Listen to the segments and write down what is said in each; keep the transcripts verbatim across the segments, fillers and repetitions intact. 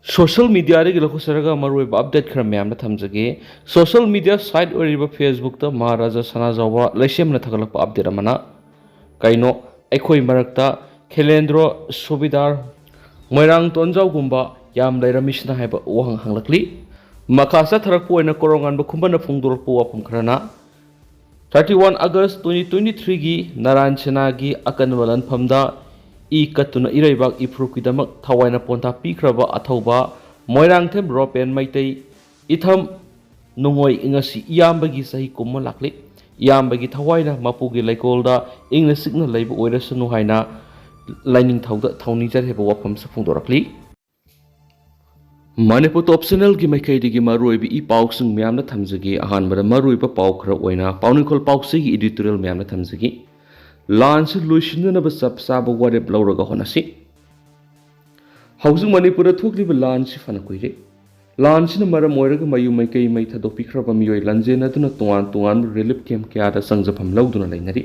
Social ꯃꯤꯗꯤꯌꯥꯗꯒꯤ ꯂꯧꯈꯠꯆꯔꯒ ꯃꯔꯨꯑꯣꯏꯕ update ꯈꯔ ꯃꯌꯥꯝꯗ ꯊꯝꯖꯒꯦ꯫ ꯁꯣꯁꯤꯌꯦꯜ ꯃꯤꯗꯤꯌꯥ ꯁꯥꯏꯠ ꯑꯣꯏꯔꯤꯕ ꯐꯦꯁꯕꯨꯛꯇ ꯃꯍꯥꯔꯥꯖꯥ ꯁꯅꯥꯖꯥꯎꯕ ꯂꯩꯁꯦꯝꯅ ꯊꯥꯒꯠꯂꯛꯄ ꯑꯞꯗꯦꯠ ꯑꯃꯅ, ꯀꯩꯅꯣ, ꯑꯩꯈꯣꯏ ꯃꯔꯛꯇ ꯈꯦꯂꯦꯟꯗ꯭ꯔꯣ ꯁꯨꯕꯤꯗꯥꯔ, ꯃꯣꯏꯔꯥꯡ ꯇꯣꯟꯖꯥꯎꯒꯨꯝꯕ ꯌꯥꯝ ꯂꯩꯔꯝꯃꯤꯁꯤꯅ ꯍꯥꯏꯕ ꯋꯥꯍꯪ ꯍꯪꯂꯛꯂꯤ꯫ ꯃꯈꯥ ꯆꯠꯊꯔꯛꯄ ꯑꯣꯏꯅ ꯀꯣꯔꯣꯉꯥꯟꯕ ꯈꯨꯝꯕꯅ ꯐꯣꯡꯗꯣꯔꯛꯄ ꯋꯥꯐꯝ ꯈꯔꯅ, thirty one August twenty twenty threeꯒꯤ Narayan ꯁꯦꯅꯥꯒꯤ ꯑꯀꯟꯕ ꯂꯥꯟꯐꯝꯗ ꯏ ꯀꯠꯇꯨꯅ ꯏꯔꯩꯕꯥꯛ ꯏꯐꯨꯔꯨꯞꯀꯤꯗꯃꯛ ꯊꯋꯥꯏꯅ ꯄꯣꯟꯊꯥ ꯄꯤꯈ꯭ꯔꯕ ꯑꯊꯧꯕ ꯃꯣꯏꯔꯥꯡꯊꯦꯝ ꯔꯣꯄꯦꯟ ꯃꯩꯇꯩ ꯏꯊꯝ ꯅꯨꯡꯉꯣꯏ ꯉꯁꯤ ꯏꯌꯥꯝꯕꯒꯤ ꯆꯍꯤ ꯀꯨꯟ ꯑꯃ ꯂꯥꯛꯂꯤ꯫ ꯏꯌꯥꯝꯕꯒꯤ ꯊꯋꯥꯏꯅ ꯃꯄꯨꯒꯤ ꯂꯩꯀꯣꯜꯗ ꯏꯪꯅ ꯆꯤꯛꯅ ꯂꯩꯕ ꯑꯣꯏꯔꯁꯅꯨ ꯍꯥꯏꯅ ꯂꯥꯏꯅꯤꯡꯊꯧꯗ ꯊꯧꯅꯤꯖꯔꯤ ꯍꯥꯏꯕ ꯋꯥꯐꯝꯁꯨ ꯐꯣꯡꯗꯣꯔꯛꯂꯤ꯫ ꯃꯅꯤꯄꯨꯔ ꯇꯣꯞ ꯆꯦꯅꯦꯜꯒꯤ ꯃꯥꯏꯀꯩꯗꯒꯤ ꯃꯔꯨꯑꯣꯏꯕ ꯏ ꯄꯥꯎꯁꯤꯡ ꯃꯌꯥꯝꯅ ꯊꯝꯖꯒꯦ꯫ ꯑꯍꯥꯟꯕꯗ ꯃꯔꯨꯑꯣꯏꯕ ꯄꯥꯎ ꯈꯔ ꯑꯣꯏꯅ ꯄꯥꯎꯅꯤꯡꯈꯣꯜ ꯄꯥꯎꯆꯦꯒꯤ ꯏꯗꯤꯇꯣꯔꯤꯌꯦꯜ ꯃꯌꯥꯝꯅ ꯊꯝꯖꯒꯦ꯫ ꯂꯥꯟꯁꯤ ꯂꯣꯏꯁꯤꯟꯅꯅꯕ ꯆꯞ ꯆꯥꯕ ꯋꯥꯔꯦꯞ ꯂꯧꯔꯒ ꯍꯣꯠꯅꯁꯤ꯫ ꯍꯧꯖꯤꯛ ꯃꯅꯤꯄꯨꯔꯗ ꯊꯣꯛꯂꯤꯕ ꯂꯥꯟꯁꯤ ꯐꯅ ꯀꯨꯏꯔꯦ꯫ ꯂꯥꯟꯁꯤꯅ ꯃꯔꯝ ꯑꯣꯏꯔꯒ ꯃꯌꯨꯝ ꯃꯩꯀꯩ ꯃꯩ ꯊꯥꯗꯣꯛꯄꯤꯈ꯭ꯔꯕ ꯃꯤꯑꯣꯏ ꯂꯥꯟꯖꯦꯟꯅꯗꯨꯅ ꯇꯣꯉꯥꯟ ꯇꯣꯉꯥꯟꯕ ꯔꯤꯂꯤꯐ ꯀꯦꯝꯞ ꯀꯌꯥꯗ ꯆꯪꯖꯐꯝ ꯂꯧꯗꯨꯅ ꯂꯩꯅꯔꯤ꯫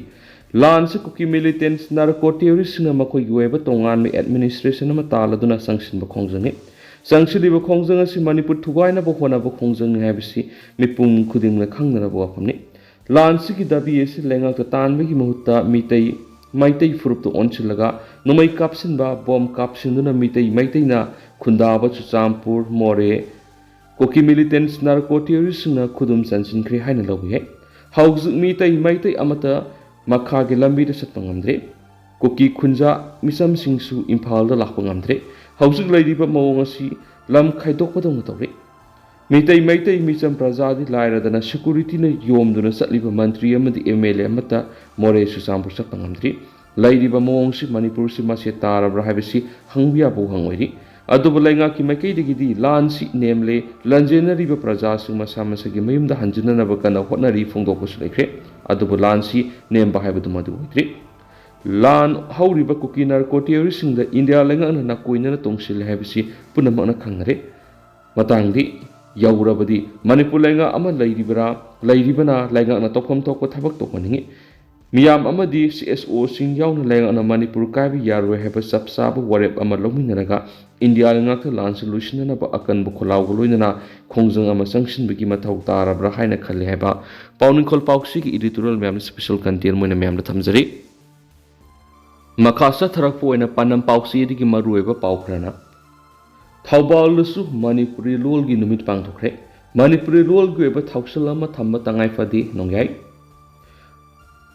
ꯂꯥꯟꯁꯤ ꯀꯨꯀꯤ ꯃꯤꯂꯤꯇꯦꯟꯠ ꯅꯥꯔꯀꯣ ꯇꯦꯔꯣꯔꯤꯁꯁꯤꯡꯅ ꯃꯈꯣꯏꯒꯤ ꯑꯣꯏꯕ ꯇꯣꯉꯥꯟꯕ ꯑꯦꯗꯃꯤꯅꯤꯁꯇ꯭ꯔꯦꯁꯟ ꯑꯃ ꯇꯥꯜꯂꯗꯨꯅ ꯆꯪꯁꯤꯟꯕ ꯈꯣꯡꯖꯪꯅꯤ꯫ ꯆꯪꯁꯤꯜꯂꯤꯕ ꯈꯣꯡꯖꯪ ꯑꯁꯤ ꯃꯅꯤꯄꯨꯔ ꯊꯨꯒꯥꯏꯅꯕ ꯍꯣꯠꯅꯕ ꯈꯣꯡꯖꯪꯅꯤ ꯍꯥꯏꯕꯁꯤ ꯃꯤꯄꯨꯝ ꯈꯨꯗꯤꯡꯃꯛꯅ ꯈꯪꯅꯔꯕ ꯋꯥꯐꯝꯅꯤ꯫ ꯂꯥꯟꯁꯤꯒꯤ ꯗꯥꯕꯤ ꯑꯁꯤ ꯂꯩꯉꯥꯛꯇ ꯇꯥꯟꯕꯒꯤ ꯃꯍꯨꯠꯇ ꯃꯤꯇꯩ, ꯃꯩꯇꯩ ꯐꯨꯔꯨꯞꯇ ꯑꯣꯟꯁꯤꯜꯂꯒ ꯅꯣꯡꯃꯩ ꯀꯥꯞꯁꯤꯟꯕ, ꯕꯣꯝ ꯀꯥꯞꯁꯤꯟꯗꯨꯅ ꯃꯤꯇꯩ, ꯃꯩꯇꯩꯅ ꯈꯨꯟꯗꯥꯕ ꯆꯨꯔꯆꯥꯟꯄꯨꯔ, ꯃꯣꯔꯦ, ꯀꯨꯀꯤ ꯃꯤꯂꯤꯇꯦꯟꯠ ꯅꯥꯔꯀꯣ ꯇꯦꯔꯣꯔꯤꯁꯁꯤꯡꯅ ꯈꯨꯗꯨꯝ ꯆꯟꯁꯤꯟꯈ꯭ꯔꯦ ꯍꯥꯏꯅ ꯂꯧꯕ ꯌꯥꯏ꯫ ꯍꯧꯖꯤꯛ ꯃꯤꯇꯩ, ꯃꯩꯇꯩ ꯑꯃꯠꯇ ꯃꯈꯥꯒꯤ ꯂꯝꯕꯤꯗ ꯆꯠꯄ ꯉꯝꯗ꯭ꯔꯦ꯫ ꯀꯨꯀꯤ ꯈꯨꯟꯖꯥ ꯃꯤꯆꯝꯁꯤꯡꯁꯨ ꯏꯝꯐꯥꯜꯗ ꯂꯥꯛꯄ ꯉꯝꯗ꯭ꯔꯦ꯫ ꯍꯧꯖꯤꯛ ꯂꯩꯔꯤꯕ ꯃꯑꯣꯡ ꯑꯁꯤ ꯂꯝ ꯈꯥꯏꯗꯣꯛꯄꯗꯧꯅ ꯇꯧꯔꯦ꯫ ꯃꯤꯇꯩ, ꯃꯩꯇꯩ ꯃꯤꯆꯝ ꯄ꯭ꯔꯖꯥꯗꯤ ꯂꯥꯏꯔꯗꯅ ꯁꯦꯀꯨꯔꯤꯇꯤꯅ ꯌꯣꯝꯗꯨꯅ ꯆꯠꯂꯤꯕ ꯃꯟꯇ꯭ꯔꯤ ꯑꯃꯗꯤ ꯑꯦꯝ ꯑꯦꯜ ꯑꯦ ꯑꯃꯠꯇ ꯃꯣꯔꯦ ꯆꯨꯔꯆꯥꯟꯄꯨꯔ ꯆꯠꯄ ꯉꯝꯗ꯭ꯔꯤ꯫ ꯂꯩꯔꯤꯕ ꯃꯑꯣꯡꯁꯤ ꯃꯅꯤꯄꯨꯔꯁꯤ ꯃꯁꯦ ꯇꯥꯔꯕ꯭ꯔꯥ ꯍꯥꯏꯕꯁꯤ ꯍꯪꯕ ꯌꯥꯕ ꯋꯥꯍꯪ ꯑꯣꯏꯔꯤ꯫ ꯑꯗꯨꯕꯨ ꯂꯩꯉꯥꯛꯀꯤ ꯃꯥꯏꯀꯩꯗꯒꯤꯗꯤ ꯂꯥꯟꯁꯤ ꯅꯦꯝꯂꯦ, ꯂꯥꯟꯖꯦꯟꯅꯔꯤꯕ ꯄ꯭ꯔꯖꯥꯁꯤꯡ ꯃꯁꯥ ꯃꯁꯥꯒꯤ ꯃꯌꯨꯝꯗ ꯍꯟꯖꯤꯟꯅꯅꯕ ꯀꯟꯅ ꯍꯣꯠꯅꯔꯤ ꯐꯣꯡꯗꯣꯛꯄꯁꯨ ꯂꯩꯈ꯭ꯔꯦ꯫ ꯑꯗꯨꯕꯨ ꯂꯥꯟꯁꯤ ꯅꯦꯝꯕ ꯍꯥꯏꯕꯗꯨꯃꯗꯤ ꯑꯣꯏꯗ꯭ꯔꯤ꯫ ꯂꯥꯟ ꯍꯧꯔꯤꯕ ꯀꯨꯀꯤ ꯅꯥꯔꯀꯣ ꯇꯦꯔꯣꯔꯤꯁꯁꯤꯡꯗ ꯏꯟꯗꯤꯌꯥ ꯂꯩꯉꯥꯛꯅ ꯅꯥꯀꯣꯏꯅꯅ ꯇꯣꯡꯁꯤꯜꯂꯦ ꯍꯥꯏꯕꯁꯤ ꯄꯨꯝꯅꯃꯛꯅ ꯈꯪꯅꯔꯦ꯫ ꯃꯇꯥꯡꯗꯤ ꯌꯧꯔꯕꯗꯤ ꯃꯅꯤꯄꯨꯔ ꯂꯩꯉꯥꯛ ꯑꯃ ꯂꯩꯔꯤꯕꯔꯥ, ꯂꯩꯔꯤꯕꯅ ꯂꯩꯉꯥꯛꯅ ꯇꯧꯐꯝ ꯊꯣꯛꯄ ꯊꯕꯛ ꯇꯧꯍꯟꯅꯤꯡꯏ꯫ ꯃꯤꯌꯥꯝ ꯑꯃꯗꯤ ꯁꯤ ꯑꯦꯁ ꯑꯣꯁꯤꯡ ꯌꯥꯎꯅ ꯂꯩꯉꯥꯛꯅ ꯃꯅꯤꯄꯨꯔ ꯀꯥꯏꯕ ꯌꯥꯔꯣꯏ ꯍꯥꯏꯕ ꯆꯞ ꯆꯥꯕ ꯋꯥꯔꯦꯞ ꯑꯃ ꯂꯧꯃꯤꯟꯅꯔꯒ ꯏꯟꯗꯤꯌꯥꯒꯤ ꯉꯥꯛꯇ ꯂꯥꯟꯁꯤ ꯂꯣꯏꯁꯤꯟꯅꯅꯕ ꯑꯀꯟꯕ ꯈꯣꯜꯂꯥꯎꯒ ꯂꯣꯏꯅꯅ ꯈꯣꯡꯖꯪ ꯑꯃ ꯆꯪꯁꯤꯟꯕꯒꯤ ꯃꯊꯧ ꯇꯥꯔꯕ꯭ꯔꯥ ꯍꯥꯏꯅ ꯈꯜꯂꯤ ꯍꯥꯏꯕ ꯄꯥꯎꯅꯤꯡꯈꯣꯜ ꯄꯥꯎꯆꯦꯒꯤ editorial ꯃꯌꯥꯝꯅ special content ꯑꯣꯏꯅ ꯃꯌꯥꯝꯗ ꯊꯝꯖꯔꯤ꯫ ꯃꯈꯥ ꯆꯠꯊꯔꯛꯄ ꯑꯣꯏꯅ ꯄꯥꯟꯗꯝ ꯄꯥꯎꯆꯦꯗꯒꯤ ꯃꯔꯨꯑꯣꯏꯕ ꯄꯥꯎ ꯈꯔꯅ, ꯊꯧꯕꯥꯜꯗꯁꯨ ꯃꯅꯤꯄꯨꯔꯤ ꯂꯣꯜꯒꯤ ꯅꯨꯃꯤꯠ ꯄꯥꯡꯊꯣꯛꯈ꯭ꯔꯦ꯫ ꯃꯅꯤꯄꯨꯔꯤ ꯂꯣꯜꯒꯤ ꯑꯣꯏꯕ ꯊꯧꯁꯤꯜ ꯑꯃ ꯊꯝꯕ ꯇꯉꯥꯏ ꯐꯗꯦ, ꯅꯣꯡꯌꯥꯏ꯫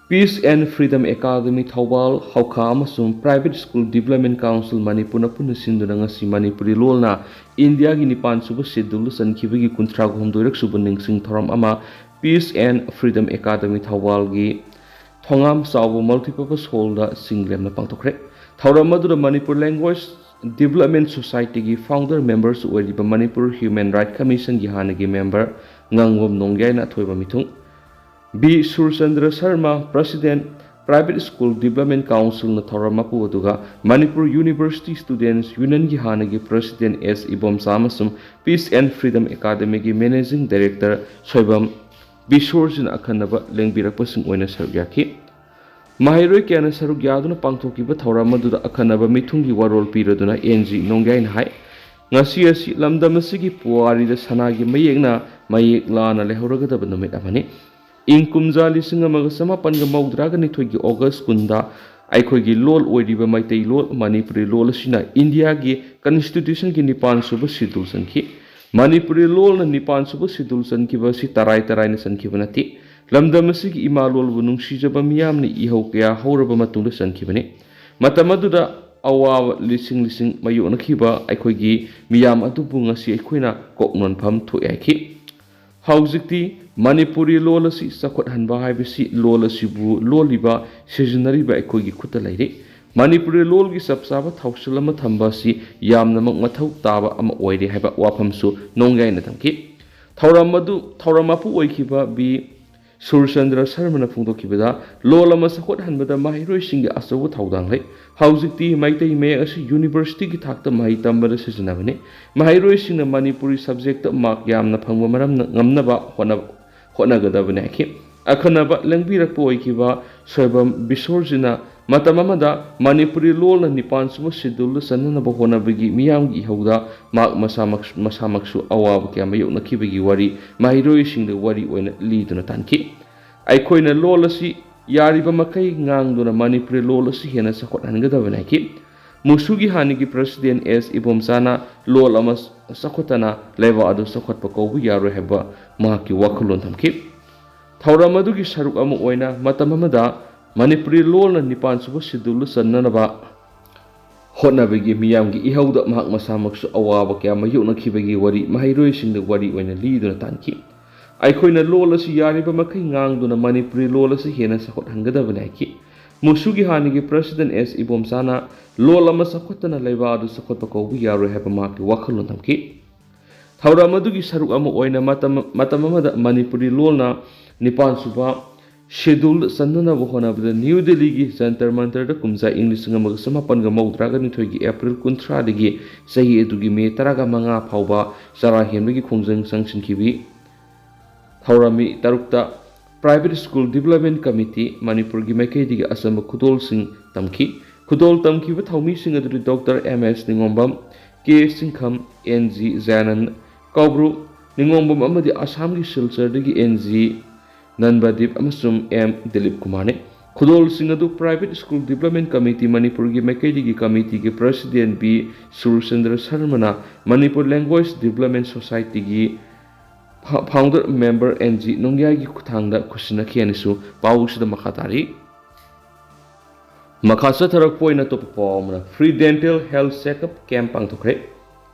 Peace and Freedom Academy Thoubal, ꯍꯧꯈꯥ ꯑꯃꯁꯨꯡ Private School Development Council ꯃꯅꯤꯄꯨꯔꯅ ꯄꯨꯟꯅ ꯁꯤꯟꯗꯨꯅ ꯉꯁꯤ ꯃꯅꯤꯄꯨꯔꯤ ꯂꯣꯜꯅ ꯏꯟꯗꯤꯌꯥꯒꯤ ꯅꯤꯄꯥꯟ ꯁꯨꯕ ꯁꯦꯗꯨꯜꯗ ꯆꯟꯈꯤꯕꯒꯤ ꯀꯨꯟꯊ꯭ꯔꯥ ꯍꯨꯝꯗꯣꯏꯔꯛ ꯁꯨꯕ ꯅꯤꯡꯁꯤꯡ ꯊꯧꯔꯝ ꯑꯃ Peace and Freedom Academy ꯊꯧꯕꯥꯜꯒꯤ ꯊꯣꯉꯥꯝ ꯆꯥꯎꯕ Multipurpose Hallꯗ ꯆꯤꯡ ꯂꯦꯝꯅ ꯄꯥꯡꯊꯣꯛꯈ꯭ꯔꯦ꯫ ꯊꯧꯔꯝ ꯑꯗꯨꯗ Manipur Language Development Societyꯒꯤ founder members ꯑꯣꯏꯔꯤꯕ Manipur Human Rights Commissionꯒꯤ ꯍꯥꯟꯅꯒꯤ member ꯉꯥꯡꯕꯝ ꯅꯣꯡꯌꯥꯏꯅ ꯑꯊꯣꯏꯕ ꯃꯤꯊꯨꯡ, B Surchandra Sharma, President, Private School Development Councilꯅ ꯊꯧꯔꯝ ꯃꯄꯨ ꯑꯗꯨꯒ Manipur University Students Unionꯒꯤ ꯍꯥꯟꯅꯒꯤ President ꯑꯦꯁ ꯏꯕꯣꯝꯆꯥ ꯑꯃꯁꯨꯡ Peace and Freedom Academyꯒꯤ Managing Director Soibam ꯕꯤꯁꯣꯔꯖꯤꯅ ꯑꯈꯟꯅꯕ ꯂꯦꯡꯕꯤꯔꯛꯄꯁꯤꯡ ꯑꯣꯏꯅ ꯁꯔꯨꯛ ꯌꯥꯈꯤ꯫ ꯃꯍꯩꯔꯣꯏ ꯀꯌꯥꯅ ꯁꯔꯨꯛ ꯌꯥꯗꯨꯅ ꯄꯥꯡꯊꯣꯛꯈꯤꯕ ꯊꯧꯔꯝ ꯑꯗꯨꯗ ꯑꯈꯟꯅꯕ ꯃꯤꯊꯨꯡꯒꯤ ꯋꯥꯔꯣꯜ ꯄꯤꯔꯗꯨꯅ ꯑꯦꯟ ꯖꯤ ꯅꯣꯡꯌꯥꯏꯅ ꯍꯥꯏ, ꯉꯁꯤ ꯑꯁꯤ ꯂꯝꯗꯝ ꯑꯁꯤꯒꯤ ꯄꯨꯋꯥꯔꯤꯗ ꯁꯅꯥꯒꯤ ꯃꯌꯦꯛꯅ ꯃꯌꯦꯛ ꯂꯥꯅ ꯂꯩꯍꯧꯔꯒꯗꯕ ꯅꯨꯃꯤꯠ ꯑꯃꯅꯤ꯫ ꯏꯪ ꯀꯨꯝꯖꯥ ꯂꯤꯁꯤꯡ ꯑꯃꯒ ꯆꯃꯥꯄꯟꯒ ꯃꯧꯗ꯭ꯔꯥꯒ ꯅꯤꯊꯣꯏꯒꯤ August ꯀꯨꯟꯗ ꯑꯩꯈꯣꯏꯒꯤ ꯂꯣꯜ ꯑꯣꯏꯔꯤꯕ ꯃꯩꯇꯩ ꯂꯣꯜ, ꯃꯅꯤꯄꯨꯔꯤ ꯂꯣꯜ ꯑꯁꯤꯅ ꯏꯟꯗꯤꯌꯥꯒꯤ Constitutionꯒꯤ ꯅꯤꯄꯥꯟ ꯁꯨꯕ ꯁꯦꯗꯨꯜ ꯆꯟꯈꯤ꯫ ꯃꯅꯤꯄꯨꯔꯤ ꯂꯣꯜꯅ ꯅꯤꯄꯥꯟ ꯁꯨꯕ ꯁꯦꯗꯨꯜ ꯆꯟꯈꯤꯕ ꯑꯁꯤ ꯇꯔꯥꯏ ꯇꯔꯥꯏꯅ ꯆꯟꯈꯤꯕ ꯅꯠꯇꯦ꯫ ꯂꯝꯗꯝ ꯑꯁꯤꯒꯤ ꯏꯃꯥ ꯂꯣꯜꯕꯨ ꯅꯨꯡꯁꯤꯖꯕ ꯃꯤꯌꯥꯝꯅ ꯏꯍꯧ ꯀꯌꯥ ꯍꯧꯔꯕ ꯃꯇꯨꯡꯗ ꯆꯟꯈꯤꯕꯅꯤ꯫ ꯃꯇꯝ ꯑꯗꯨꯗ ꯑꯋꯥꯕ ꯂꯤꯁꯤꯡ ꯂꯤꯁꯤꯡ ꯃꯥꯌꯣꯛꯅꯈꯤꯕ ꯑꯩꯈꯣꯏꯒꯤ ꯃꯤꯌꯥꯝ ꯑꯗꯨꯕꯨ ꯉꯁꯤ ꯑꯩꯈꯣꯏꯅ ꯀꯣꯛꯅꯣꯟꯐꯝ ꯊꯣꯛꯑꯦ ꯍꯥꯏꯈꯤ꯫ ꯍꯧꯖꯤꯛꯇꯤ ꯃꯅꯤꯄꯨꯔꯤ ꯂꯣꯜ ꯑꯁꯤ ꯆꯥꯎꯈꯠꯍꯟꯕ ꯍꯥꯏꯕꯁꯤ ꯂꯣꯜ ꯑꯁꯤꯕꯨ ꯂꯣꯜꯂꯤꯕ, ꯁꯤꯖꯤꯟꯅꯔꯤꯕ ꯑꯩꯈꯣꯏꯒꯤ ꯈꯨꯠꯇ ꯂꯩꯔꯦ꯫ ꯃꯅꯤꯄꯨꯔꯤ ꯂꯣꯜꯒꯤ ꯆꯞ ꯆꯥꯕ ꯊꯧꯁꯤꯜ ꯑꯃ ꯊꯝꯕ ꯑꯁꯤ ꯌꯥꯝꯅꯃꯛ ꯃꯊꯧ ꯇꯥꯕ ꯑꯃ ꯑꯣꯏꯔꯦ ꯍꯥꯏꯕ ꯋꯥꯐꯝꯁꯨ ꯅꯣꯡꯌꯥꯏꯅ ꯊꯝꯈꯤ꯫ ꯊꯧꯔꯝ ꯑꯗꯨ, ꯊꯧꯔꯝ ꯃꯄꯨ ꯑꯣꯏꯈꯤꯕ ꯕꯤ ꯁꯨꯔꯆꯟꯗ꯭ꯔ ꯁꯔꯃꯅ ꯐꯣꯡꯗꯣꯛꯈꯤꯕꯗ, ꯂꯣꯜ ꯑꯃ ꯆꯥꯎꯈꯠꯍꯟꯕꯗ ꯃꯍꯩꯔꯣꯏꯁꯤꯡꯒꯤ ꯑꯆꯧꯕ ꯊꯧꯗꯥꯡ ꯂꯩ꯫ ꯍꯧꯖꯤꯛꯇꯤ ꯃꯩꯇꯩ ꯃꯌꯦꯛ ꯑꯁꯤ Universityꯒꯤ ꯊꯥꯛꯇ ꯃꯍꯩ ꯇꯝꯕꯗ ꯁꯤꯖꯤꯟꯅꯕꯅꯤ꯫ ꯃꯍꯩꯔꯣꯏꯁꯤꯡꯅ ꯃꯅꯤꯄꯨꯔꯤ subjectꯇ mark ꯌꯥꯝꯅ ꯐꯪꯕ ꯃꯔꯝꯅ ꯉꯝꯅꯕ ꯍꯣꯠꯅ-, ꯍꯣꯠꯅꯒꯗꯕꯅꯤ ꯍꯥꯏꯈꯤ꯫ ꯑꯈꯟꯅꯕ ꯂꯦꯡꯕꯤꯔꯛꯄ ꯑꯣꯏꯈꯤꯕ ꯁꯣꯏꯕꯝ ꯕꯤꯁꯣꯔꯖꯤꯠꯅ ꯃꯇꯝ ꯑꯃꯗ ꯃꯅꯤꯄꯨꯔꯤ ꯂꯣꯜꯅ ꯅꯤꯄꯥꯟ ꯁꯨꯕ ꯁꯦꯗꯨꯜꯗ ꯆꯟꯅꯅꯕ ꯍꯣꯠꯅꯕꯒꯤ ꯃꯤꯌꯥꯝꯒꯤ ꯏꯍꯧꯗ ꯃꯍꯥꯛ ꯃꯁꯥꯃꯛ-, ꯃꯁꯥꯃꯛꯁꯨ ꯑꯋꯥꯕ ꯀꯌꯥ ꯃꯥꯌꯣꯛꯅꯈꯤꯕꯒꯤ ꯋꯥꯔꯤ ꯃꯍꯩꯔꯣꯏꯁꯤꯡꯗ ꯋꯥꯔꯤ ꯑꯣꯏꯅ ꯂꯤꯗꯨꯅ ꯇꯥꯟꯈꯤ꯫ ꯑꯩꯈꯣꯏꯅ ꯂꯣꯜ ꯑꯁꯤ ꯌꯥꯔꯤꯕ ꯃꯈꯩ ꯉꯥꯡꯗꯨꯅ ꯃꯅꯤꯄꯨꯔꯤ ꯂꯣꯜ ꯑꯁꯤ ꯍꯦꯟꯅ ꯆꯥꯎꯈꯠꯍꯟꯒꯗꯕꯅꯤ ꯍꯥꯏꯈꯤ꯫ ꯃꯨꯁꯨꯒꯤ ꯍꯥꯟꯅꯒꯤ ꯄ꯭ꯔꯁꯤꯗꯦꯟ ꯑꯦꯁ ꯏꯕꯣꯝꯆꯥꯅ ꯂꯣꯜ ꯑꯃ ꯆꯥꯎꯈꯠꯇꯅ ꯂꯩꯕꯥꯛ ꯑꯗꯨ ꯆꯥꯎꯈꯠꯄ ꯀꯧꯕ ꯌꯥꯔꯣꯏ ꯍꯥꯏꯕ ꯃꯍꯥꯛꯀꯤ ꯋꯥꯈꯜꯂꯣꯟ ꯊꯝꯈꯤ꯫ ꯊꯧꯔꯝ ꯑꯗꯨꯒꯤ ꯁꯔꯨꯛ ꯑꯃ ꯑꯣꯏꯅ ꯃꯇꯝ ꯑꯃꯗ ꯃꯅꯤꯄꯨꯔꯤ ꯂꯣꯜꯅ ꯅꯤꯄꯥꯟ ꯁꯨꯕ ꯁꯦꯗꯨꯜꯗ ꯆꯟꯅꯅꯕ ꯍꯣꯠꯅꯕꯒꯤ ꯃꯤꯌꯥꯝꯒꯤ ꯏꯍꯧꯗ ꯃꯍꯥꯛ ꯃꯁꯥꯃꯛꯁꯨ ꯑꯋꯥꯕ ꯀꯌꯥ ꯃꯥꯌꯣꯛꯅꯈꯤꯕꯒꯤ ꯋꯥꯔꯤ ꯃꯍꯩꯔꯣꯏꯁꯤꯡꯗ ꯋꯥꯔꯤ ꯑꯣꯏꯅ ꯂꯤꯗꯨꯅ ꯇꯥꯟꯈꯤ꯫ ꯑꯩꯈꯣꯏꯅ ꯂꯣꯜ ꯑꯁꯤ ꯌꯥꯔꯤꯕ ꯃꯈꯩ ꯉꯥꯡꯗꯨꯅ ꯃꯅꯤꯄꯨꯔꯤ ꯂꯣꯜ ꯑꯁꯤ ꯍꯦꯟꯅ ꯆꯥꯎꯈꯠꯍꯟꯒꯗꯕꯅꯤ ꯍꯥꯏꯈꯤ꯫ ꯃꯨꯁꯨꯒꯤ ꯍꯥꯟꯅꯒꯤ ꯄ꯭ꯔꯁꯤꯗꯦꯟ ꯑꯦꯁ ꯏꯕꯣꯝꯆꯥꯅ ꯂꯣꯜ ꯑꯃ ꯆꯥꯎꯈꯠꯇꯅ ꯂꯩꯕꯥꯛ ꯑꯗꯨ ꯆꯥꯎꯈꯠꯄ ꯀꯧꯕ ꯌꯥꯔꯣꯏ ꯍꯥꯏꯕ ꯃꯍꯥꯛꯀꯤ ꯋꯥꯈꯜꯂꯣꯟ ꯊꯝꯈꯤ꯫ ꯊꯧꯔꯝ ꯑꯗꯨꯒꯤ ꯁꯔꯨꯛ ꯑꯃ ꯑꯣꯏꯅ ꯃꯇꯝ, ꯃꯇꯝ ꯑꯃꯗ ꯃꯅꯤꯄꯨꯔꯤ ꯂꯣꯜꯅ ꯅꯤꯄꯥꯟ ꯁꯨꯕ ꯁꯦꯗꯨꯜꯗ ꯆꯟꯅꯅꯕ ꯍꯣꯠꯅꯕꯗ ꯅ꯭ꯌꯨ ꯗꯦꯜꯂꯤꯒꯤ ꯖꯟꯇꯔ ꯃꯟꯇꯔꯗ ꯀꯨꯝꯖꯥ ꯏꯪ ꯂꯤꯁꯤꯡ ꯑꯃꯒ ꯆꯃꯥꯄꯟꯒ ꯃꯧꯗ꯭ꯔꯥꯒ ꯅꯤꯊꯣꯏꯒꯤ ꯑꯦꯄ꯭ꯔꯤꯜ ꯀꯨꯟꯊ꯭ꯔꯥꯗꯒꯤ ꯆꯍꯤ ꯑꯗꯨꯒꯤ ꯃꯦ ꯇꯔꯥꯒ ꯃꯉꯥ ꯐꯥꯎꯕ ꯆꯔꯥ ꯍꯦꯟꯕꯒꯤ ꯈꯣꯡꯖꯪ ꯆꯪꯁꯤꯟꯈꯤꯕꯒꯤ ꯊꯧꯔꯝ ꯃꯤ ꯇꯔꯨꯛꯇ Private School Development Committee ꯃꯅꯤꯄꯨꯔꯒꯤ ꯃꯥꯏꯀꯩꯗꯒꯤ ꯑꯆꯝꯕ ꯈꯨꯗꯣꯜꯁꯤꯡ ꯇꯝꯈꯤ꯫ ꯈꯨꯗꯣꯜ ꯇꯝꯈꯤꯕ ꯊꯧꯃꯤꯁꯤꯡ ꯑꯗꯨꯗꯤ doctor M S Ningombam, K Singkham, N G Jayanan, Koubru Ningombam ꯑꯃꯗꯤ ꯑꯁꯥꯝꯒꯤ ꯁꯤꯜꯆꯔꯗꯒꯤ ꯑꯦꯟ ꯖꯤ ꯅꯟꯕꯗꯤꯞ ꯑꯃꯁꯨꯡ ꯑꯦꯝ ꯗꯤꯂꯤꯞ ꯀꯨꯃꯥꯔꯅꯤ꯫ ꯈꯨꯗꯣꯜꯁꯤꯡ ꯑꯗꯨ Private School Development Committee ꯃꯅꯤꯄꯨꯔꯒꯤ ꯃꯥꯏꯀꯩꯗꯒꯤ ꯀꯃꯤꯇꯤꯒꯤ ꯄ꯭ꯔꯁꯤꯗꯦꯟ ꯕꯤ ꯁꯨꯔꯆꯟꯗ꯭ꯔ ꯁꯔꯃꯅ ꯃꯅꯤꯄꯨꯔ ꯂꯦꯡꯒ꯭ꯋꯦꯖ ꯗꯤꯕ꯭ꯂꯞꯃꯦꯟ ꯁꯣꯁꯥꯏꯇꯤꯒꯤ ꯐꯥ-, ꯐꯥꯎꯟꯗꯔ ꯃꯦꯝꯕꯔ ꯑꯦꯟ ꯖꯤ ꯅꯣꯡꯌꯥꯏꯒꯤ ꯈꯨꯠꯊꯥꯡꯗ ꯈꯨꯠꯁꯤꯟꯅꯈꯤ ꯍꯥꯏꯅꯁꯨ ꯄꯥꯎꯁꯤꯗ ꯃꯈꯥ ꯇꯥꯔꯤ꯫ ꯃꯈꯥ ꯆꯠꯊꯔꯛꯄ ꯑꯣꯏꯅ ꯑꯇꯣꯞꯄ ꯄꯥꯎ ꯑꯃꯅ, Free Dental Health Checkup Camp ꯄꯥꯡꯊꯣꯛꯈ꯭ꯔꯦ꯫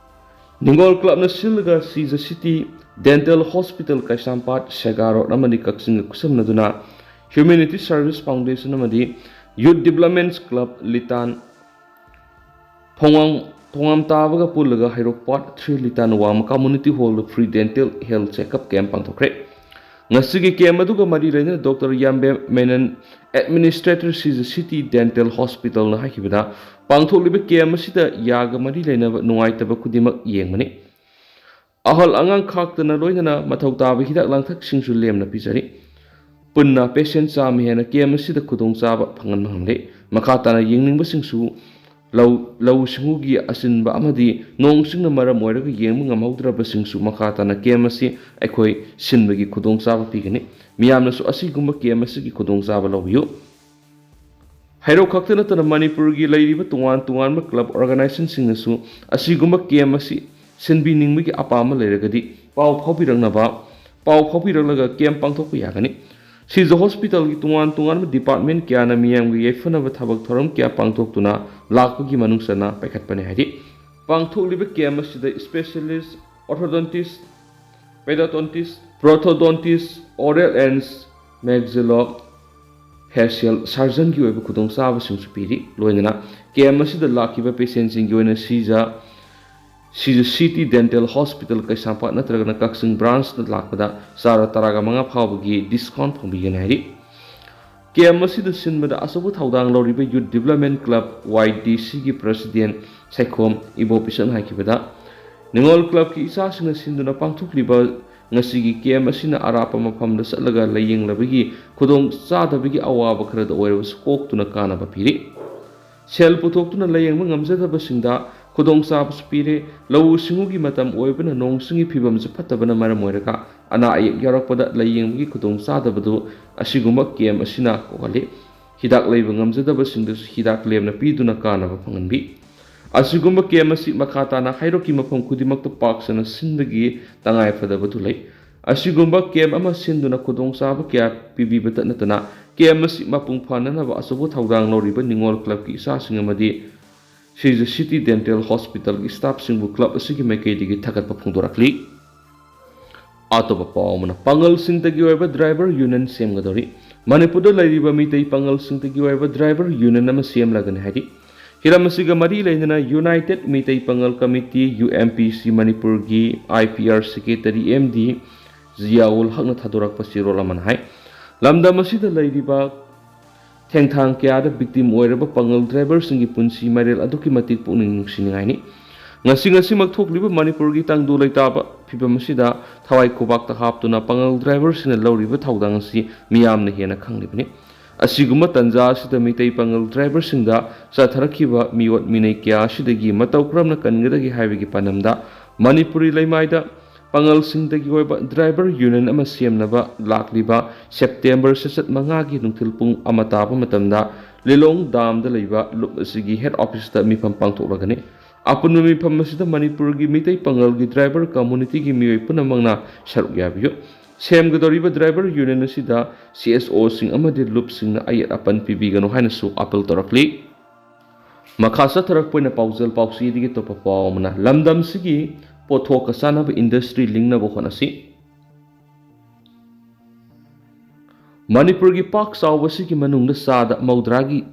ꯅꯤꯡꯒꯣꯜ ꯀ꯭ꯂꯕꯅ ꯁꯤꯜꯂꯒ ꯁꯤꯖ ꯁꯤꯇꯤ ꯗꯦꯟꯇꯦꯜ ꯍꯣꯁꯄꯤꯇꯥꯜ ꯀꯩꯁꯥꯝꯄꯥꯠ, ꯁꯦꯒꯥ ꯔꯣꯗ ꯑꯃꯗꯤ ꯀꯛꯆꯤꯡꯒ ꯈꯨꯠꯁꯝꯅꯗꯨꯅ Humanity Service Foundation ꯑꯃꯗꯤ Youth Development Club ꯂꯤꯇꯥꯟ ꯊꯣꯉꯥꯝ, ꯊꯣꯉꯥꯝ ꯇꯥꯕꯒ ꯄꯨꯜꯂꯒ ꯍꯩꯔꯣꯛ ꯄꯥꯔꯠ ꯊ꯭ꯔꯤ ꯂꯤꯇꯥꯟ ꯋꯥꯡꯃ ꯀꯝꯃ꯭ꯌꯨꯅꯤꯇꯤ ꯍꯣꯜꯗ free dental health checkup camp ꯄꯥꯡꯊꯣꯛꯈ꯭ꯔꯦ꯫ ꯉꯁꯤꯒꯤ ꯀꯦꯝ ꯑꯗꯨꯒ ꯃꯔꯤ ꯂꯩꯅꯅ ꯗꯣꯛꯇꯔ ꯌꯥꯝꯕꯦꯝ ꯃꯦꯅꯟ, ꯑꯦꯗꯃꯤꯅꯤꯁꯇ꯭ꯔꯦꯇꯔ ꯁꯤꯖ ꯁꯤꯇꯤ ꯗꯦꯟꯇꯦꯜ ꯍꯣꯁꯄꯤꯇꯥꯜꯅ ꯍꯥꯏꯈꯤꯕꯗ, ꯄꯥꯡꯊꯣꯛꯂꯤꯕ ꯀꯦꯝ ꯑꯁꯤꯗ ꯌꯥꯒ ꯃꯔꯤ ꯂꯩꯅꯕ ꯅꯨꯡꯉꯥꯏꯇꯕ ꯈꯨꯗꯤꯡꯃꯛ ꯌꯦꯡꯕꯅꯤ꯫ ꯑꯍꯜ ꯑꯉꯥꯡ ꯈꯥꯛꯇꯅ ꯂꯣꯏꯅꯅ ꯃꯊꯧ ꯇꯥꯕ ꯍꯤꯗꯥꯛ ꯂꯥꯡꯊꯛꯁꯤꯡꯁꯨ ꯂꯦꯝꯅ ꯄꯤꯖꯔꯤ꯫ ꯄꯨꯟꯅ ꯄꯦꯁꯦꯟ ꯆꯥꯝꯃ ꯍꯦꯟꯅ ꯀꯦꯝ ꯑꯁꯤꯗ ꯈꯨꯗꯣꯡꯆꯥꯕ ꯐꯪꯍꯟꯕ ꯉꯝꯂꯦ꯫ ꯃꯈꯥ ꯇꯥꯅ ꯌꯦꯡꯅꯤꯡꯕꯁꯤꯡꯁꯨ ꯂꯧ ꯂꯧꯎ ꯁꯤꯡꯎꯒꯤ ꯑꯁꯤꯟꯕ ꯑꯃꯗꯤ ꯅꯣꯡ ꯁꯤꯡꯅ ꯃꯔꯝ ꯑꯣꯏꯔꯒ ꯌꯦꯡꯕ ꯉꯝꯍꯧꯗ꯭ꯔꯕꯁꯤꯡꯁꯨ ꯃꯈꯥ ꯇꯥꯅ ꯀꯦꯝ ꯑꯁꯤ ꯑꯩꯈꯣꯏ ꯁꯤꯟꯕꯒꯤ ꯈꯨꯗꯣꯡꯆꯥꯕ ꯄꯤꯒꯅꯤ꯫ ꯃꯤꯌꯥꯝꯅꯁꯨ ꯑꯁꯤꯒꯨꯝꯕ ꯀꯦꯝ ꯑꯁꯤꯒꯤ ꯈꯨꯗꯣꯡꯆꯥꯕ ꯂꯧꯕꯤꯌꯨ꯫ ꯍꯩꯔꯣꯛ ꯈꯛꯇ ꯅꯠꯇꯅ ꯃꯅꯤꯄꯨꯔꯒꯤ ꯂꯩꯔꯤꯕ ꯇꯣꯉꯥꯟ ꯇꯣꯉꯥꯟꯕ ꯀ꯭ꯂꯕ ꯑꯣꯔꯒꯅꯥꯏꯖꯦꯁꯟꯁꯤꯡꯅꯁꯨ ꯑꯁꯤꯒꯨꯝꯕ ꯀꯦꯝ ꯑꯁꯤ ꯁꯤꯟꯕꯤꯅꯤꯡꯕꯒꯤ ꯑꯄꯥꯝꯕ ꯂꯩꯔꯒꯗꯤ ꯄꯥꯎ ꯐꯥꯎꯕꯤꯔꯛꯅꯕ, ꯄꯥꯎ ꯐꯥꯎꯕꯤꯔꯛꯂꯒ ꯀꯦꯝ ꯄꯥꯡꯊꯣꯛꯄ ꯌꯥꯒꯅꯤ꯫ ꯁꯤꯖ ꯍꯣꯁꯄꯤꯇꯥꯜꯒꯤ ꯇꯣꯉꯥꯟ ꯇꯣꯉꯥꯟꯕ ꯗꯤꯄꯥꯔꯠꯃꯦꯟ ꯀꯌꯥꯅ ꯃꯤꯌꯥꯝꯒꯤ ꯌꯥꯏꯐꯅꯕ ꯊꯕꯛ ꯊꯧꯔꯝ ꯀꯌꯥ ꯄꯥꯡꯊꯣꯛꯇꯨꯅ ꯂꯥꯛꯄꯒꯤ ꯃꯅꯨꯡ ꯆꯟꯅ ꯄꯥꯏꯈꯠꯄꯅꯤ ꯍꯥꯏꯔꯤ꯫ ꯄꯥꯡꯊꯣꯛꯂꯤꯕ ꯀꯦꯝ ꯑꯁꯤꯗ ꯏꯁꯄꯦꯁꯤꯌꯦꯂꯤꯁ, ꯑꯣꯔꯊꯣꯗꯣꯟꯇꯤꯁ, ꯄꯦꯗꯣꯗꯣꯟꯇꯤꯁ, ꯄ꯭ꯔꯣꯊꯣꯗꯣꯟꯇꯤꯁ, ꯑꯣꯔꯦꯜ ꯑꯦꯟ ꯃꯦꯛꯖꯤꯂꯣ ꯐꯦꯁꯤꯌꯦꯜ ꯁꯔꯖꯟꯒꯤ ꯑꯣꯏꯕ ꯈꯨꯗꯣꯡꯆꯥꯕꯁꯤꯡꯁꯨ ꯄꯤꯔꯤ꯫ ꯂꯣꯏꯅꯅ ꯀꯦꯝ ꯑꯁꯤꯗ ꯂꯥꯛꯈꯤꯕ ꯄꯦꯁꯦꯟꯁꯤꯡꯒꯤ ꯑꯣꯏꯅ ꯁꯤꯖ ꯁꯤꯖ ꯁꯤꯇꯤ ꯗꯦꯟꯇꯦꯜ ꯍꯣꯁꯄꯤꯇꯥꯜ ꯀꯩꯁꯥꯝꯄꯥꯠ ꯅꯠꯇ꯭ꯔꯒꯅ ꯀꯛꯆꯤꯡ ꯕ꯭ꯔꯥꯟꯁꯇ ꯂꯥꯛꯄꯗ ꯆꯥꯔ ꯇꯔꯥꯒ ꯃꯉꯥ ꯐꯥꯎꯕꯒꯤ ꯗꯤꯁꯀꯥꯎꯟ ꯐꯪꯕꯤꯒꯅꯤ ꯍꯥꯏꯔꯤ꯫ ꯀꯦꯝ ꯑꯁꯤꯗ ꯁꯤꯟꯕꯗ ꯑꯆꯧꯕ ꯊꯧꯗꯥꯡ ꯂꯧꯔꯤꯕ ꯌꯨꯠ ꯗꯤꯕꯂꯞꯃꯦꯟ ꯀ꯭ꯂꯕ, ꯋꯥꯏ ꯗꯤ ꯁꯤꯒꯤ ꯄ꯭ꯔꯁꯤꯗꯦꯟ ꯁꯥꯏꯈꯣꯝ ꯏꯕꯣꯕꯤꯁꯟ ꯍꯥꯏꯈꯤꯕꯗ, ꯅꯤꯉꯣꯜ ꯀ꯭ꯂꯕꯀꯤ ꯏꯆꯥꯁꯤꯡꯅ ꯁꯤꯟꯗꯨꯅ ꯄꯥꯡꯊꯣꯛꯂꯤꯕ ꯉꯁꯤꯒꯤ ꯀꯦꯝ ꯑꯁꯤꯅ ꯑꯔꯥꯞꯄ ꯃꯐꯝꯗ ꯆꯠꯂꯒ ꯂꯥꯌꯦꯡꯂꯕꯒꯤ ꯈꯨꯗꯣꯡ ꯆꯥꯗꯕꯒꯤ ꯑꯋꯥꯕ ꯈꯔꯗ ꯑꯣꯏꯔꯕꯁꯨ ꯀꯣꯛꯇꯨꯅ ꯀꯥꯟꯅꯕ ꯄꯤꯔꯤ꯫ ꯁꯦꯜ ꯄꯨꯊꯣꯛꯇꯨꯅ ꯂꯥꯌꯦꯡꯕ ꯉꯝꯖꯗꯕꯁꯤꯡꯗ ꯈꯨꯗꯣꯡꯆꯥꯕꯁꯨ ꯄꯤꯔꯦ꯫ ꯂꯧꯎ ꯁꯤꯡꯎꯒꯤ ꯃꯇꯝ ꯑꯣꯏꯕꯅ ꯅꯣꯡ ꯁꯤꯡꯒꯤ ꯐꯤꯕꯝꯁꯨ ꯐꯠꯇꯕꯅ ꯃꯔꯝ ꯑꯣꯏꯔꯒ ꯑꯅꯥ ꯑꯌꯦꯛ ꯌꯥꯎꯔꯛꯄꯗ ꯂꯥꯌꯦꯡꯕꯒꯤ ꯈꯨꯗꯣꯡꯆꯥꯗꯕꯗꯨ ꯑꯁꯤꯒꯨꯝꯕ ꯀꯦꯝ ꯑꯁꯤꯅ ꯀꯣꯛꯍꯜꯂꯤ꯫ ꯍꯤꯗꯥꯛ ꯂꯩꯕ ꯉꯝꯖꯗꯕꯁꯤꯡꯗꯁꯨ ꯍꯤꯗꯥꯛ ꯂꯦꯝꯅ ꯄꯤꯗꯨꯅ ꯀꯥꯟꯅꯕ ꯐꯪꯍꯟꯕꯤ꯫ ꯑꯁꯤꯒꯨꯝꯕ ꯀꯦꯝ ꯑꯁꯤ ꯃꯈꯥ ꯇꯥꯅ ꯍꯩꯔꯣꯛꯀꯤ ꯃꯐꯝ ꯈꯨꯗꯤꯡꯃꯛꯇ ꯄꯥꯛ ꯁꯟꯅ ꯁꯤꯟꯕꯒꯤ ꯇꯉꯥꯏ ꯐꯗꯕꯗꯨ ꯂꯩ꯫ ꯑꯁꯤꯒꯨꯝꯕ ꯀꯦꯝ ꯑꯃ ꯁꯤꯟꯗꯨꯅ ꯈꯨꯗꯣꯡꯆꯥꯕ ꯀꯌꯥ ꯄꯤꯕꯤꯕꯇ ꯅꯠꯇꯅ ꯀꯦꯝ ꯑꯁꯤ ꯃꯄꯨꯡ ꯐꯥꯅꯅꯕ ꯑꯆꯧꯕ ꯊꯧꯗꯥꯡ ꯂꯧꯔꯤꯕ ꯅꯤꯉꯣꯜ ꯀ꯭ꯂꯕꯀꯤ ꯏꯆꯥꯁꯤꯡ ꯑꯃꯗꯤ ꯁꯤꯖ ꯁꯤꯇꯤ ꯗꯦꯟꯇꯦꯜ ꯍꯣꯁꯄꯤꯇꯥꯜꯒꯤ ꯁ꯭ꯇꯥꯐꯁꯤꯡꯕꯨ ꯀ꯭ꯂꯕ ꯑꯁꯤꯒꯤ ꯃꯥꯏꯀꯩꯗꯒꯤ ꯊꯥꯒꯠꯄ ꯐꯣꯡꯗꯣꯔꯛꯂꯤ꯫ ꯑꯇꯣꯞꯄ ꯄꯥꯎ ꯑꯃꯅ, ꯄꯥꯡꯒꯜꯁꯤꯡꯇꯒꯤ ꯑꯣꯏꯕ ꯗ꯭ꯔꯥꯏꯚꯔ ꯌꯨꯅꯤꯌꯟ ꯁꯦꯝꯒꯗꯧꯔꯤ꯫ ꯃꯅꯤꯄꯨꯔꯗ ꯂꯩꯔꯤꯕ ꯃꯤꯇꯩ ꯄꯥꯡꯒꯜꯁꯤꯡꯇꯒꯤ ꯑꯣꯏꯕ ꯗ꯭ꯔꯥꯏꯚꯔ ꯌꯨꯅꯤꯌꯟ ꯑꯃ ꯁꯦꯝꯂꯒꯅꯤ ꯍꯥꯏꯔꯤ꯫ ꯍꯤꯔꯝ ꯑꯁꯤꯒ ꯃꯔꯤ ꯂꯩꯅꯅ ꯌꯨꯅꯥꯏꯇꯦꯗ ꯃꯤꯇꯩ ꯄꯥꯡꯒꯜ committee, U M P C, ꯃꯅꯤꯄꯨꯔꯒꯤ I P R secretary M D Jiaul ꯍꯛꯅ ꯊꯥꯗꯣꯔꯛꯄ ꯆꯦꯔꯣꯜ ꯑꯃꯅ ꯍꯥꯏ, ꯂꯝꯗꯝ ꯑꯁꯤꯗ ꯂꯩꯔꯤꯕ ꯊꯦꯡꯊꯥꯡ ꯀꯌꯥꯗ ꯚꯤꯛꯇꯤꯝ ꯑꯣꯏꯔꯕ ꯄꯥꯡꯒꯜ ꯗ꯭ꯔꯥꯏꯚꯔꯁꯤꯡꯒꯤ ꯄꯨꯟꯁꯤ ꯃꯔꯦꯜ ꯑꯗꯨꯛꯀꯤ ꯃꯇꯤꯛ ꯄꯨꯛꯅꯤꯡ ꯅꯨꯡꯁꯤꯅꯤꯡꯉꯥꯏꯅꯤ꯫ ꯉꯁꯤ ꯉꯁꯤꯃꯛ ꯊꯣꯛꯂꯤꯕ ꯃꯅꯤꯄꯨꯔꯒꯤ ꯇꯪꯗꯨ ꯂꯩꯇꯥꯕ ꯐꯤꯕꯝ ꯑꯁꯤꯗ ꯊꯋꯥꯏ ꯈꯨꯕꯥꯛꯇ ꯍꯥꯞꯇꯨꯅ ꯄꯥꯉꯜ ꯗ꯭ꯔꯥꯏꯚꯔꯁꯤꯡꯅ ꯂꯧꯔꯤꯕ ꯊꯧꯗꯥꯡ ꯑꯁꯤ ꯃꯤꯌꯥꯝꯅ ꯍꯦꯟꯅ ꯈꯪꯂꯤꯕꯅꯤ꯫ ꯑꯁꯤꯒꯨꯝꯕ ꯇꯥꯟꯖꯥ ꯑꯁꯤꯗ ꯃꯤꯇꯩ ꯄꯥꯉꯜ ꯗ꯭ꯔꯥꯏꯚꯔꯁꯤꯡꯗ ꯆꯠꯊꯔꯛꯈꯤꯕ ꯃꯤꯑꯣꯠ ꯃꯤꯅꯩ ꯀꯌꯥ ꯑꯁꯤꯗꯒꯤ ꯃꯇꯧ ꯀꯔꯝꯅ ꯀꯟꯒꯗꯒꯦ ꯍꯥꯏꯕꯒꯤ ꯄꯥꯟꯗꯝꯗ ꯃꯅꯤꯄꯨꯔꯤ ꯂꯩꯃꯥꯏꯗ ꯄꯥꯉꯜꯁꯤꯡꯗꯒꯤ ꯑꯣꯏꯕ ꯗ꯭ꯔꯥꯏꯚꯔ ꯌꯨꯅꯤꯌꯟ ꯑꯃ ꯁꯦꯝꯅꯕ ꯂꯥꯛꯂꯤꯕ ꯁꯦꯞꯇꯦꯝꯕꯔ ꯆꯩꯆꯠ ꯃꯉꯥꯒꯤ ꯅꯨꯡꯊꯤꯜ ꯄꯨꯡ ꯑꯃ ꯇꯥꯕ ꯃꯇꯝꯗ ꯂꯤꯂꯣꯡ ꯗꯥꯝꯗ ꯂꯩꯕ ꯂꯨꯞ ꯑꯁꯤꯒꯤ ꯍꯦꯗ ꯑꯣꯐꯤꯁꯇ ꯃꯤꯐꯝ ꯄꯥꯡꯊꯣꯛꯂꯒꯅꯤ꯫ ꯑꯄꯨꯟꯕ ꯃꯤꯐꯝ ꯑꯁꯤꯗ ꯃꯅꯤꯄꯨꯔꯒꯤ ꯃꯤꯇꯩ ꯄꯥꯉꯜꯒꯤ ꯗ꯭ꯔꯥꯏꯚꯔ ꯀꯝꯃꯨꯅꯤꯇꯤꯒꯤ ꯃꯤꯑꯣꯏ ꯄꯨꯝꯅꯃꯛꯅ ꯁꯔꯨꯛ ꯌꯥꯕꯤꯌꯨ꯫ ꯁꯦꯝꯒꯗꯧꯔꯤꯕ ꯗ꯭ꯔꯥꯏꯚꯔ ꯌꯨꯅꯤꯌꯟ ꯑꯁꯤꯗ ꯁꯤ ꯑꯦꯁ ꯑꯣꯁꯤꯡ ꯑꯃꯗꯤ ꯂꯨꯞꯁꯤꯡꯅ ꯑꯌꯦꯠ ꯑꯄꯟ ꯄꯤꯕꯤꯒꯅꯨ ꯍꯥꯏꯅꯁꯨ ꯑꯥꯄꯤꯜ ꯇꯧꯔꯛꯂꯤ꯫ ꯃꯈꯥ ꯆꯠꯊꯔꯛꯄ ꯑꯣꯏꯅ ꯄꯥꯎꯖꯦꯜ ꯄꯥꯎꯆꯦꯗꯒꯤ ꯑꯇꯣꯞꯄ ꯄꯥꯎ ꯑꯃꯅ, ꯂꯝꯗꯝꯁꯤꯒꯤ ꯄꯣꯠꯊꯣꯛꯀ ꯆꯥꯅꯕ ꯏꯟꯗꯁꯇ꯭ꯔꯤ ꯂꯤꯡꯅꯕ ꯍꯣꯠꯅꯁꯤ꯫ ꯃꯅꯤꯄꯨꯔꯒꯤ ꯄꯥꯛ ꯆꯥꯎꯕꯁꯤꯒꯤ ꯃꯅꯨꯡꯗ ꯆꯥꯗ ꯃꯧꯗ꯭ꯔꯥꯒꯤ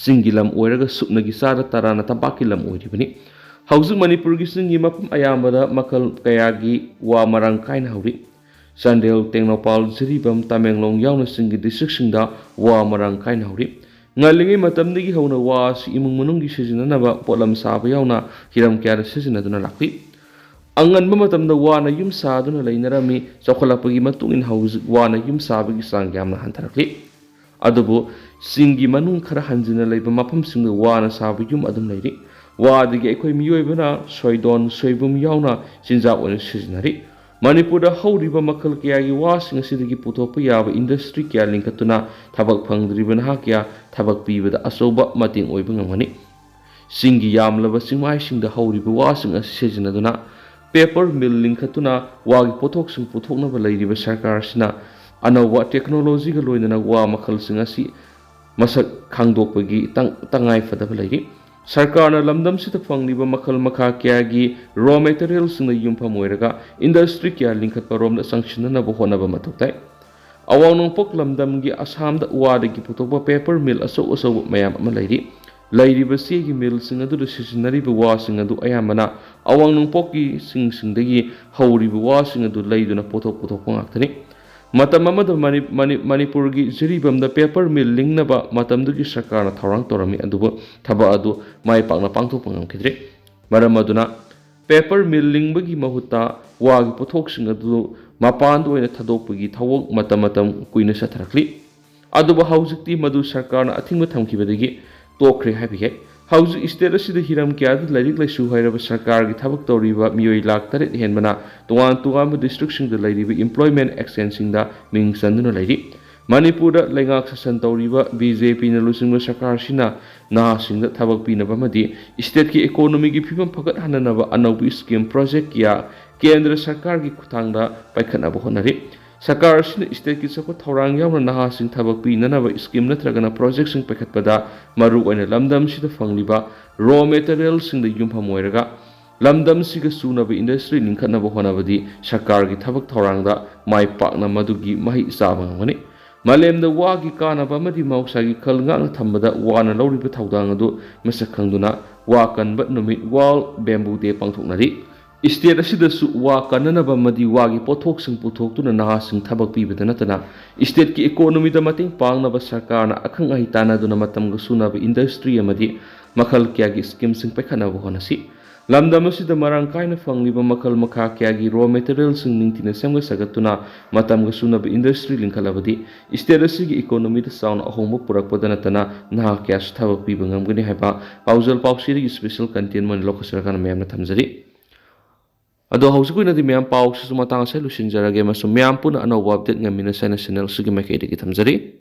ꯆꯤꯡꯒꯤ ꯂꯝ ꯑꯣꯏꯔꯒ ꯁꯨꯞꯅꯒꯤ ꯆꯥꯗ ꯇꯔꯥꯅ ꯇꯝꯄꯥꯛꯀꯤ ꯂꯝ ꯑꯣꯏꯔꯤꯕꯅꯤ꯫ ꯍꯧꯖꯤꯛ ꯃꯅꯤꯄꯨꯔꯒꯤ ꯆꯤꯡꯒꯤ ꯃꯐꯝ ꯑꯌꯥꯝꯕꯗ ꯃꯈꯜ ꯀꯌꯥꯒꯤ ꯋꯥ ꯃꯔꯥꯡ ꯀꯥꯏꯅ ꯍꯧꯔꯤ꯫ ꯆꯥꯟꯗꯦꯜ, ꯇꯦꯡꯅꯧꯄꯜ, ꯖꯤꯔꯤꯕꯥꯝ, ꯇꯃꯦꯡꯂꯣꯡ ꯌꯥꯎꯅ ꯆꯤꯡꯒꯤ ꯗꯤꯁꯇ꯭ꯔꯤꯛꯁꯤꯡꯗ ꯋꯥ ꯃꯔꯥꯡ ꯀꯥꯏꯅ ꯍꯧꯔꯤ꯫ ꯉꯜꯂꯤꯉꯩ ꯃꯇꯝꯗꯒꯤ ꯍꯧꯅ ꯋꯥ ꯑꯁꯤ ꯏꯃꯨꯡ ꯃꯅꯨꯡꯒꯤ ꯁꯤꯖꯤꯟꯅꯅꯕ ꯄꯣꯠꯂꯝ ꯁꯥꯕ ꯌꯥꯎꯅ ꯍꯤꯔꯝ ꯀꯌꯥꯗ ꯁꯤꯖꯤꯟꯅꯗꯨꯅ ꯂꯥꯛꯂꯤ꯫ ꯑꯉꯟꯕ ꯃꯇꯝꯗ ꯋꯥꯅ ꯌꯨꯝ ꯁꯥꯗꯨꯅ ꯂꯩꯅꯔꯝꯃꯤ꯫ ꯆꯥꯎꯈꯠꯂꯛꯄꯒꯤ ꯃꯇꯨꯡ ꯏꯟꯅ ꯍꯧꯖꯤꯛ ꯋꯥꯅ ꯌꯨꯝ ꯁꯥꯕꯒꯤ ꯆꯥꯡ ꯌꯥꯝꯅ ꯍꯟꯊꯔꯛꯂꯤ꯫ ꯑꯗꯨꯕꯨ ꯆꯤꯡꯒꯤ ꯃꯅꯨꯡ ꯈꯔ ꯍꯟꯖꯤꯟꯅ ꯂꯩꯕ ꯃꯐꯝꯁꯤꯡꯗ ꯋꯥꯅ ꯁꯥꯕ ꯌꯨꯝ ꯑꯗꯨꯝ ꯂꯩꯔꯤ꯫ ꯋꯥꯗꯒꯤ ꯑꯩꯈꯣꯏ ꯃꯤꯑꯣꯏꯕꯅ ꯁꯣꯏꯗꯣꯟ, ꯁꯣꯏꯕꯨꯝ ꯌꯥꯎꯅ ꯆꯤꯟꯖꯥꯛ ꯑꯣꯏꯅ ꯁꯤꯖꯤꯟꯅꯔꯤ꯫ ꯃꯅꯤꯄꯨꯔꯗ ꯍꯧꯔꯤꯕ ꯃꯈꯜ ꯀꯌꯥꯒꯤ ꯋꯥꯁꯤꯡ ꯑꯁꯤꯗꯒꯤ ꯄꯨꯊꯣꯛꯄ ꯌꯥꯕ ꯏꯟꯗꯁꯇ꯭ꯔꯤ ꯀꯌꯥ ꯂꯤꯡꯈꯠꯇꯨꯅ ꯊꯕꯛ ꯐꯪꯗ꯭ꯔꯤꯕ ꯅꯍꯥ ꯀꯌꯥ ꯊꯕꯛ ꯄꯤꯕꯗ ꯑꯆꯧꯕ ꯃꯇꯦꯡ ꯑꯣꯏꯕ ꯉꯝꯒꯅꯤ꯫ ꯆꯤꯡꯒꯤ ꯌꯥꯝꯂꯕ ꯆꯤꯡꯃꯥꯏꯁꯤꯡꯗ ꯍꯧꯔꯤꯕ ꯋꯥꯁꯤꯡ ꯑꯁꯤ ꯁꯤꯖꯤꯟꯅꯗꯨꯅ ꯄꯦꯄꯔ ꯃꯤꯜ ꯂꯤꯡꯈꯠꯇꯨꯅ ꯋꯥꯒꯤ ꯄꯣꯠꯊꯣꯛꯁꯤꯡ ꯄꯨꯊꯣꯛꯅꯕ ꯂꯩꯔꯤꯕ ꯁꯔꯀꯥꯔ ꯑꯁꯤꯅ ꯑꯅꯧꯕ ꯇꯦꯛꯅꯣꯂꯣꯖꯤꯒ ꯂꯣꯏꯅꯅ ꯋꯥ ꯃꯈꯜꯁꯤꯡ ꯑꯁꯤ ꯃꯁꯛ ꯈꯪꯗꯣꯛꯄꯒꯤ ꯇꯪ-, ꯇꯉꯥꯏ ꯐꯗꯕ ꯂꯩꯔꯤ꯫ ꯁꯔꯀꯥꯔꯅ ꯂꯝꯗꯝꯁꯤꯗ ꯐꯪꯂꯤꯕ ꯃꯈꯜ ꯃꯈꯥ ꯀꯌꯥꯒꯤ ꯔꯣ ꯃꯦꯇꯔꯤꯌꯦꯜꯁꯤꯡꯅ ꯌꯨꯝꯐꯝ ꯑꯣꯏꯔꯒ ꯏꯟꯗꯁꯇ꯭ꯔꯤ ꯀꯌꯥ ꯂꯤꯡꯈꯠꯄ ꯔꯣꯝꯗ ꯆꯪꯁꯤꯟꯅꯅꯕ ꯍꯣꯠꯅꯕ ꯃꯊꯧ ꯇꯥꯏ꯫ ꯑꯋꯥꯡ ꯅꯣꯡꯄꯣꯛ ꯂꯝꯗꯝꯒꯤ ꯑꯁꯥꯝꯗ ꯋꯥꯗꯒꯤ ꯄꯨꯊꯣꯛꯄ ꯄꯦꯄꯔ ꯃꯤꯜ ꯑꯆꯧ ꯑꯆꯧꯕ ꯃꯌꯥꯝ ꯑꯃ ꯂꯩꯔꯤ꯫ ꯂꯩꯔꯤꯕ ꯆꯦꯒꯤ ꯃꯤꯜꯁꯤꯡ ꯑꯗꯨꯗ ꯁꯤꯖꯤꯟꯅꯔꯤꯕ ꯋꯥꯁꯤꯡ ꯑꯗꯨ ꯑꯌꯥꯝꯕꯅ ꯑꯋꯥꯡ ꯅꯣꯡꯄꯣꯛꯀꯤ ꯆꯤꯡꯁꯤꯡꯗꯒꯤ ꯍꯧꯔꯤꯕ ꯋꯥꯁꯤꯡ ꯑꯗꯨ ꯂꯩꯗꯨꯅ ꯄꯣꯠꯊꯣꯛ ꯄꯨꯊꯣꯛꯄ ꯉꯥꯛꯇꯅꯤ꯫ ꯃꯇꯝ ꯑꯃꯗ ꯃꯅꯤ-, ꯃꯅꯤ-, ꯃꯅꯤꯄꯨꯔꯒꯤ ꯖꯤꯔꯤꯕꯥꯝꯗ ꯄꯦꯄꯔ ꯃꯤꯜ ꯂꯤꯡꯅꯕ ꯃꯇꯝꯗꯨꯒꯤ ꯁꯔꯀꯥꯔꯅ ꯊꯧꯔꯥꯡ ꯇꯧꯔꯝꯃꯤ, ꯑꯗꯨꯕꯨ ꯊꯕꯛ ꯑꯗꯨ ꯃꯥꯏ ꯄꯥꯛꯅ ꯄꯥꯡꯊꯣꯛꯄ ꯉꯝꯈꯤꯗ꯭ꯔꯦ꯫ ꯃꯔꯝ ꯑꯗꯨꯅ ꯄꯦꯄꯔ ꯃꯤꯜ ꯂꯤꯡꯕꯒꯤ ꯃꯍꯨꯠꯇ ꯋꯥꯒꯤ ꯄꯣꯠꯊꯣꯛꯁꯤꯡ ꯑꯗꯨ ꯃꯄꯥꯟꯗ ꯑꯣꯏꯅ ꯊꯥꯗꯣꯛꯄꯒꯤ ꯊꯧꯑꯣꯡ ꯃꯇꯝ ꯃꯇꯝ ꯀꯨꯏꯅ ꯆꯠꯊꯔꯛꯂꯤ꯫ ꯑꯗꯨꯕꯨ ꯍꯧꯖꯤꯛꯇꯤ ꯃꯗꯨ ꯁꯔꯀꯥꯔꯅ ꯑꯊꯤꯡꯕ ꯊꯝꯈꯤꯕꯗꯒꯤ ꯇꯣꯛꯈ꯭ꯔꯦ ꯍꯥꯏꯕ ꯌꯥꯏ꯫ ꯍꯧꯖꯤꯛ ꯁ꯭ꯇꯦꯠ ꯑꯁꯤꯗ ꯍꯤꯔꯝ ꯀꯌꯥꯗ ꯂꯥꯏꯔꯤꯛ ꯂꯥꯏꯁꯨ ꯍꯩꯔꯕ ꯁꯔꯀꯥꯔꯒꯤ ꯊꯕꯛ ꯇꯧꯔꯤꯕ ꯃꯤꯑꯣꯏ ꯂꯥꯈ ꯇꯔꯦꯠ ꯍꯦꯟꯕꯅ ꯇꯣꯉꯥꯟ ꯇꯣꯉꯥꯟꯕ ꯗꯤꯁꯇ꯭ꯔꯤꯛꯁꯤꯡꯗ ꯂꯩꯔꯤꯕ employment exchangeꯁꯤꯡꯗ ꯃꯤꯡ ꯆꯟꯗꯨꯅ ꯂꯩꯔꯤ꯫ ꯃꯅꯤꯄꯨꯔꯗ ꯂꯩꯉꯥꯛ ꯁꯥꯁꯟ ꯇꯧꯔꯤꯕ BJPꯅ ꯂꯨꯆꯤꯡꯕ ꯁꯔꯀꯥꯔꯁꯤꯅ ꯅꯍꯥꯁꯤꯡꯗ ꯊꯕꯛ ꯄꯤꯅꯕ ꯑꯃꯗꯤ ꯁ꯭ꯇꯦꯠꯀꯤ economyꯒꯤ ꯐꯤꯕꯝ ꯐꯒꯠꯍꯟꯅꯅꯕ ꯑꯅꯧꯕ scheme project ꯀꯌꯥ ꯀꯦꯟꯗ꯭ꯔ ꯁꯔꯀꯥꯔꯒꯤ ꯈꯨꯠꯊꯥꯡꯗ ꯄꯥꯏꯈꯠꯅꯕ ꯍꯣꯠꯅꯔꯤ꯫ ꯁꯔꯀꯥꯔ ꯑꯁꯤꯅ ꯁ꯭ꯇꯦꯠꯀꯤ ꯆꯥꯎꯈꯠ ꯊꯧꯔꯥꯡ ꯌꯥꯎꯅ ꯅꯍꯥꯁꯤꯡ ꯊꯕꯛ ꯄꯤꯅꯅꯕ scheme ꯅꯠꯇ꯭ꯔꯒꯅ projectꯁꯤꯡ ꯄꯥꯏꯈꯠꯄꯗ ꯃꯔꯨꯑꯣꯏꯅ ꯂꯝꯗꯝꯁꯤꯗ ꯐꯪꯂꯤꯕ raw materialꯁꯤꯡꯗ ꯌꯨꯝꯐꯝ ꯑꯣꯏꯔꯒ ꯂꯝꯗꯝꯁꯤꯒ ꯆꯨꯅꯕ industry ꯂꯤꯡꯈꯠꯅꯕ ꯍꯣꯠꯅꯕꯗꯤ ꯁꯔꯀꯥꯔꯒꯤ ꯊꯕꯛ ꯊꯧꯔꯥꯡꯗ ꯃꯥꯏ ꯄꯥꯛꯅ ꯃꯗꯨꯒꯤ ꯃꯍꯩ ꯆꯥꯕ ꯉꯝꯒꯅꯤ꯫ ꯃꯥꯂꯦꯝꯗ ꯋꯥꯒꯤ ꯀꯥꯟꯅꯕ ꯑꯃꯗꯤ ꯃꯍꯧꯁꯥꯒꯤ ꯈꯜ ꯉꯥꯛꯅ ꯊꯝꯕꯗ ꯋꯥꯅ ꯂꯧꯔꯤꯕ ꯊꯧꯗꯥꯡ ꯑꯗꯨ ꯃꯁꯛ ꯈꯪꯗꯨꯅ ꯋꯥ ꯀꯟꯕ ꯅꯨꯃꯤꯠ, World Bamboo Day, ꯄꯥꯡꯊꯣꯛꯅꯔꯤ꯫ ꯁ꯭ꯇꯦꯠ ꯑꯁꯤꯗꯁꯨ ꯋꯥ ꯀꯟꯅꯅꯕ ꯑꯃꯗꯤ ꯋꯥꯒꯤ ꯄꯣꯠꯊꯣꯛꯁꯤꯡ ꯄꯨꯊꯣꯛꯇꯨꯅ ꯅꯍꯥꯁꯤꯡ ꯊꯕꯛ ꯄꯤꯕꯗ ꯅꯠꯇꯅ ꯁ꯭ꯇꯦꯠꯀꯤ economyꯗ ꯃꯇꯦꯡ ꯄꯥꯡꯅꯕ ꯁꯔꯀꯥꯔꯅ ꯑꯈꯪ ꯑꯍꯩ ꯇꯥꯟꯅꯗꯨꯅ ꯃꯇꯝꯒ ꯆꯨꯅꯕ industry ꯑꯃꯗꯤ ꯃꯈꯜ ꯀꯌꯥꯒꯤ schemeꯁꯤꯡ ꯄꯥꯏꯈꯠꯅꯕ ꯍꯣꯠꯅꯁꯤ꯫ ꯂꯝꯗꯝ ꯑꯁꯤꯗ ꯃꯔꯥꯡ ꯀꯥꯏꯅ ꯐꯪꯂꯤꯕ ꯃꯈꯜ ꯃꯈꯥ ꯀꯌꯥꯒꯤ raw materialꯁꯤꯡ ꯅꯤꯡꯊꯤꯅ ꯁꯦꯝꯒꯠ ꯁꯥꯒꯠꯇꯨꯅ ꯃꯇꯝꯒ ꯆꯨꯅꯕ industry ꯂꯤꯡꯈꯠꯂꯕꯗꯤ state ꯑꯁꯤꯒꯤ economyꯗ ꯆꯥꯎꯅ ꯑꯍꯣꯡꯕ ꯄꯨꯔꯛꯄꯗ ꯅꯠꯇꯅ ꯅꯍꯥ ꯀꯌꯥꯁꯨ ꯊꯕꯛ ꯄꯤꯕ ꯉꯝꯒꯅꯤ ꯍꯥꯏꯕ ꯄꯥꯎꯖꯦꯜ ꯄꯥꯎꯆꯦꯗꯒꯤ special content ꯑꯣꯏꯅ ꯂꯧꯈꯠꯆꯔꯀꯥꯟꯗ ꯃꯌꯥꯝꯅ ꯊꯝꯖꯔꯤ꯫ ꯑꯗꯣ ꯍꯧꯖꯤꯛ ꯑꯣꯏꯅꯗꯤ ꯃꯌꯥꯝ ꯄꯥꯎꯁꯤꯁꯨ ꯃꯇꯥꯡ ꯑꯁꯤꯗ ꯂꯣꯏꯁꯤꯟꯖꯔꯒꯦ ꯑꯃꯁꯨꯡ ꯃꯌꯥꯝ ꯄꯨꯟꯅ ꯑꯅꯧꯕ update ꯉꯝꯃꯤꯟꯅꯁꯦ ꯍꯥꯏꯅ channel ꯑꯁꯤꯒꯤ ꯃꯥꯏꯀꯩꯗꯒꯤ ꯊꯝꯖꯔꯤ꯫